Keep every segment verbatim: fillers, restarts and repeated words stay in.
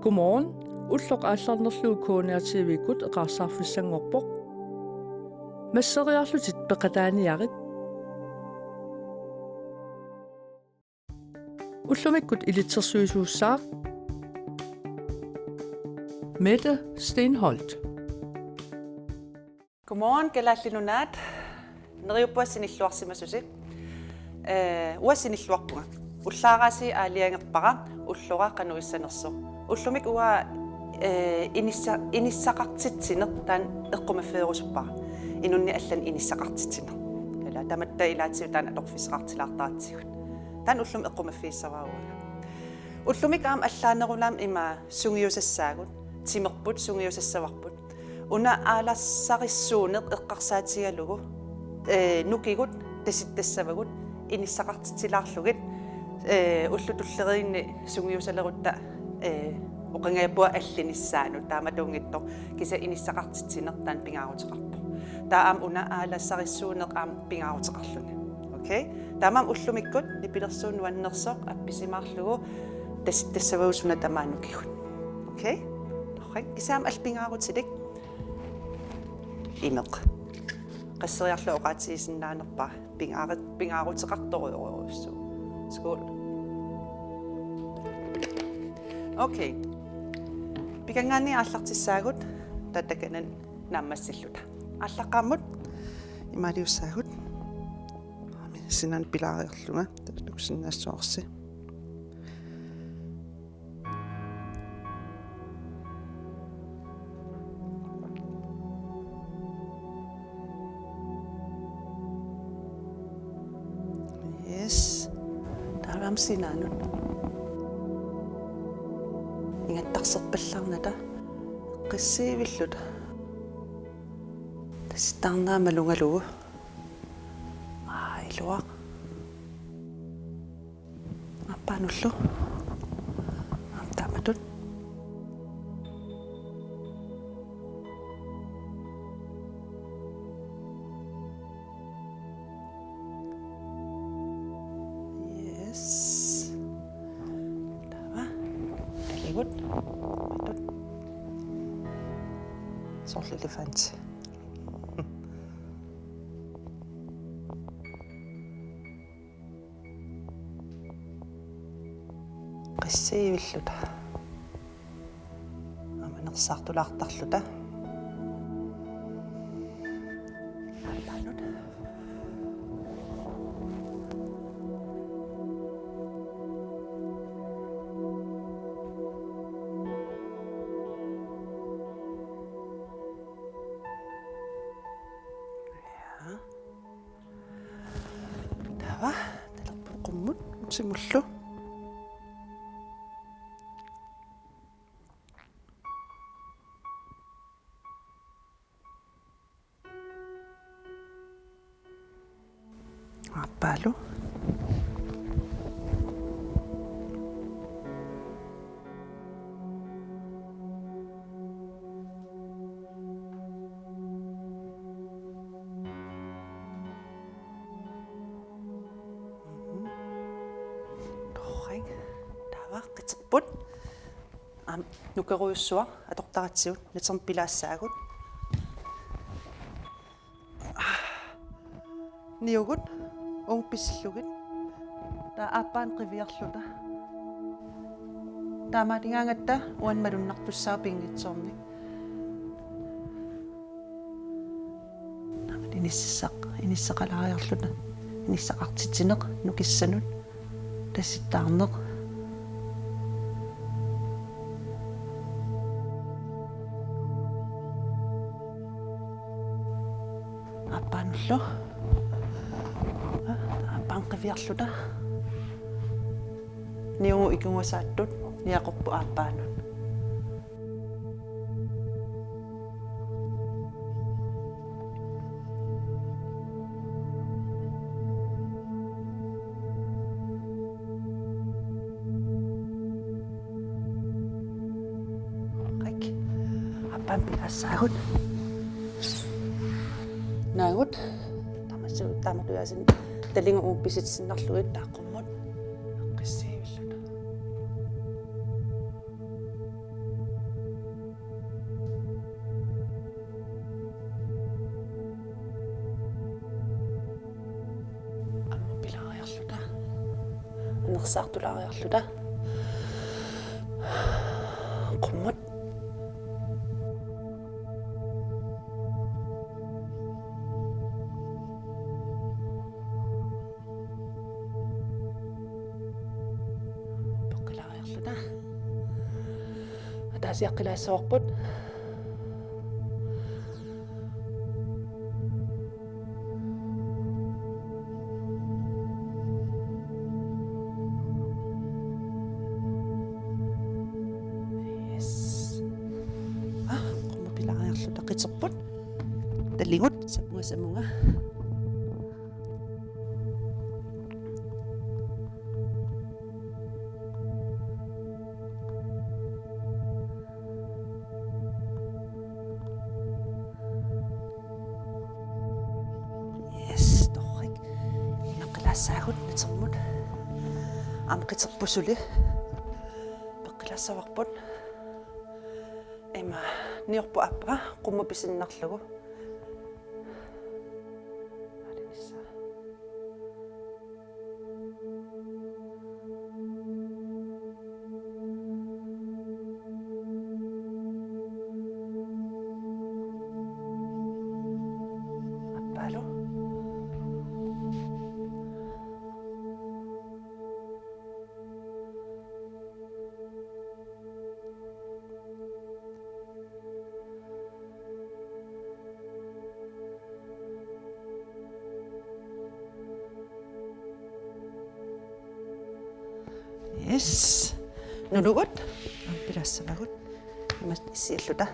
Godmorgen. Ulloq aallarnerlugu K N R T V-kkut eqaarsaarfissanngorpoq. Masseriarlutit peqataaniarit. Ullumikkut ilitsersuisuussaaq Mette Stenholt. Godmorgen, Kalaallit Nunaat. Neriuppunga sinilluarsimasusi. Eh, uanga sinilluarpunga. Ullaaraasia aalajangerpara, ullora qanoq issanersoq. Ullumikkut uanga, eh, inissa-, inissaqartitsineq taanna eqqumaffigerusuppara. Inunnik allannik inissaqartitsineq. Ila tamatta ilaatigut taanna atorfissaqartilaartaratsigu. Taanna ullumi eqqumaffigissavara uanga. Ullumikkut aamma allaanerulaamik ima sungiusassaagut, timerput sungiusassavarput. Una aalassarissuuneq eqqarsaatigalugu, eh, nukigut tasittassavagut, inissaqartitsilaarlugit, eh, ullut tulleriinni sungiusalerutta, eh, oqanngippunga allinissaanut, taamatuunngitsoq kisianni inissaqartitsineq taanna pingaaruteqarpoq. Taava aamma una aalassarissuuneq aamma pingaaruteqarluni. Okay? Taamaammat ullumikkut nipilersuut nuannersoq appisimaarlugu tasittassavagut suna tamaat nukigut. Okay? Torrak, kisianni aamma allat pingaarutilik. Imeq. Qasseriarlunga oqaatigisinnaanerpara pingaaru-, pingaaruteqartorujorujussuuvoq. Skål. Okay. Pikanngaanniit aallartissaagut taava takanani naammassilluta. Aallaqqaammut imaaliussaagut. Sinaanut pilaariarlunga takusinnaassuarsi. Yes. Taava aamma sinaanut. Ingattarserpallaarnata. Eqqissiivilluta. Tassa taarnera malugalugu. Aa, iluaq. Aappaanullu. Aamma taamatut. Yes. Taava. Taligut. Taamatut. Soorlu elefanti. Eqqissiivilluta. Aamma nersaartulaartarluta. Aappaanut. Ja. Taava, talerpoq qummut utimullu. Aappaalu. Torrak. Taava qiterput. Aamma nukerujussuaq atortaratsigu natermik pilaassaagut. Niugut uunga pisillugit. Taava aappaanut qiviarluta. Taamaaligaangatta uani malunnartussaavoq pinngitsoorni. Taava inissaq-, inissaqalaariarluta. Inissaqartitsineq nukissanut. Tasittaarneq. Aappaanullu. Aappaanut qiviarluta. Niugut ikinngusaattut niaqorput aappaanut. Qak. Aappaanut pilaassaagut. Naagut. Tamassu-, taamatut aasiit taligut uunga pisitsisinnarlugit taava qummut. Eqqissiivilluta. Eqqissaartulaariarluta. Qummut. Peqqilaariarluta. Ataasiaqqilaassavarput. Yes. Ah, qummut pilaariarluta qiterput. Talligut, samunga, samunga. Yes, torrak. Imaqqilaassaagut natermut. Aamma qiterput suli. Peqqilaassavarput. Ima niorput aappaa qummut pisinnarlugu. Aalinissaa. Aappaalu. Yes. Nulugut. Pilaassavagut. Ima issialluta.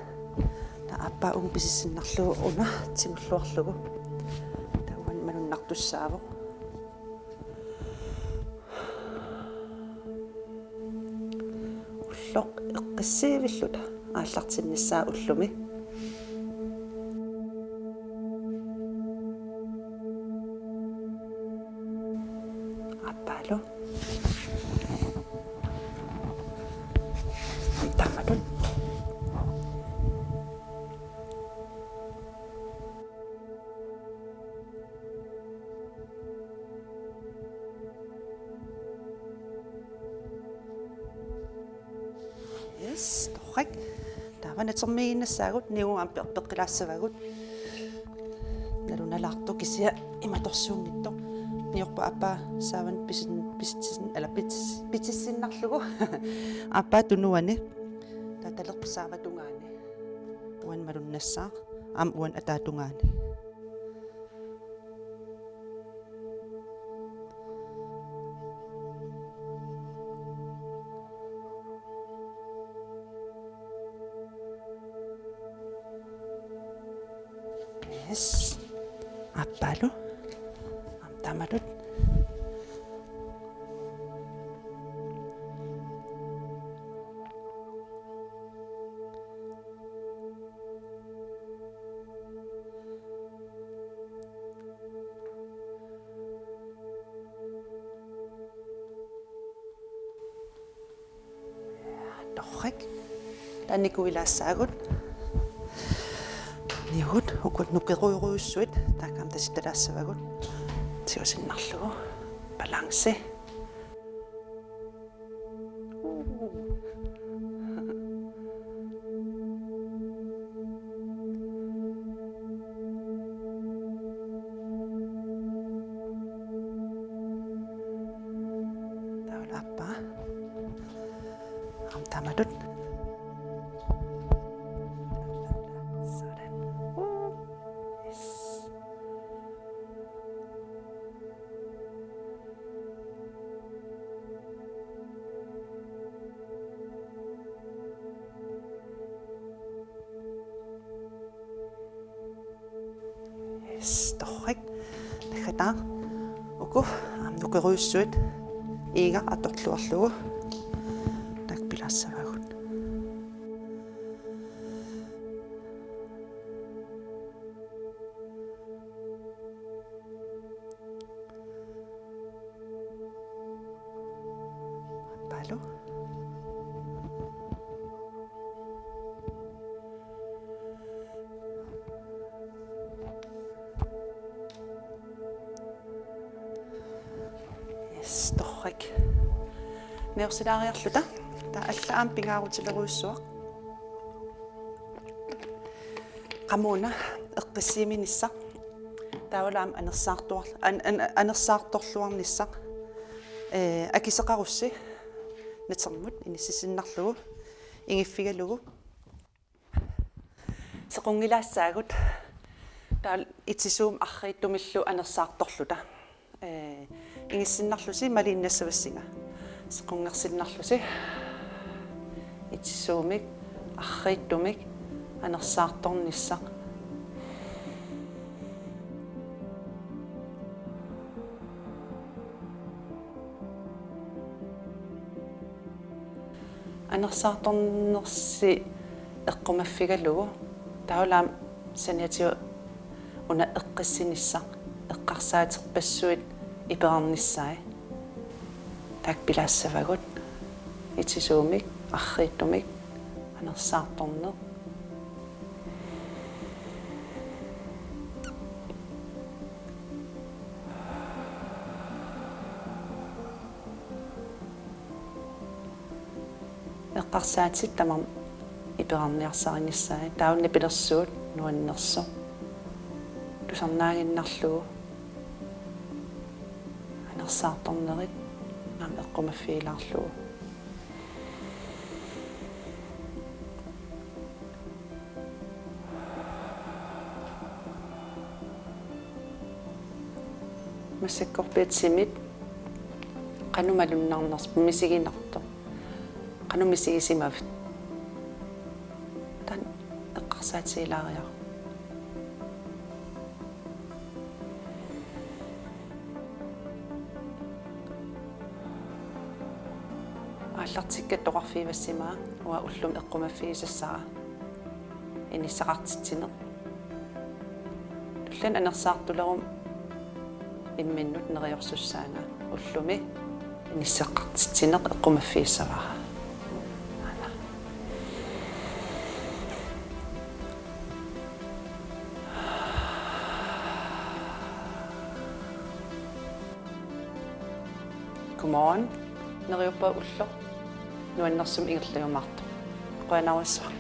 Taava aappaa uunga pisissinnarlugu una tigulluarlugu. Taava uani malunnartussaavoq. Ulloq eqqissivilluta aallartinnissaa ullumi. Aappaalu. Taamatut. Yes, torrak. Taava natermiiginnassaagut, niugut aamma peqqilaassavagut. Nalunalaartoq kisianni imatorsuunngitsoq. Niorput aappaa saavanut pisin-, pisitsin-, ala pits-, pitissinnarlugu. Aappaa tunuani. Taava talerput saava tungaani. Uani malunnassaaq. Aamma uani ataa tungaani. Yes. Aappaalu. Aamma taamatut. Torrak. Taava nikuilaassaagut. Niugut, ukua nukerujorujussuit, taakku aamma tasittalaassavagut. Tigusinnarlugu. Balance. Taava aappaa. Aamma taamatut. Sådan. Yes. Yes, torrak. Naggataaq. Uku aamma nukerujussuit. Iigaq atorluarlugu. Taakku pilaassavagut. Aappaalu. Yes, torrak. Niorsilaariarluta. Taava alla aamma pingaarutilerujussuaq. Qamuuna eqqissiiminissaq. Taavalu aamma anersaartuar-, an-, an-, anersaartorluarnissaq. Ee, akiseqarussi natermut inissisinnarlugu, ingiffigalugu. Sequnngilaassaagut. Taava itisuumik arriitsumillu anersaartorluta. Ee, ingissinnarlusi maliinnassavassinga. Sequnngersinnarlusi. Itisuumik arriitsumik anersaartornissaq. Anersaartornersi eqqumaffigalugu, taavalu aamma saniatigut una eqqissinissaq, eqqarsaaterpassuit iperarnissaat. Taakku pilaassavagut, itisuumik arriitsumik anersaartorneq. Eqqarsaatit tamarmik iperarniarsarinissaat, taava nipilersuut nuannersoq. Tusarnaaginnarlugu anersaartornerit aamma eqqumaffigilaarlugu. Massakkorpiaq timip qanoq malunnarnersoq, misiginartoq. Qanoq misigisimavit? Taanna eqqarsaatigilaariaruk. Aallartikkatta oqarfigivassimaga uanga ullumi eqqumaffigisassara inissaqartitsineq. Tulliani anersaartuleruma imminnut neriorsussaanga, ullumi inissaqartitsineq eqqumaffigissavara. Godmorgen. Neriuppunga ulloq. Nuannersumik ingerlajumaartoq. Qujanarsuaq.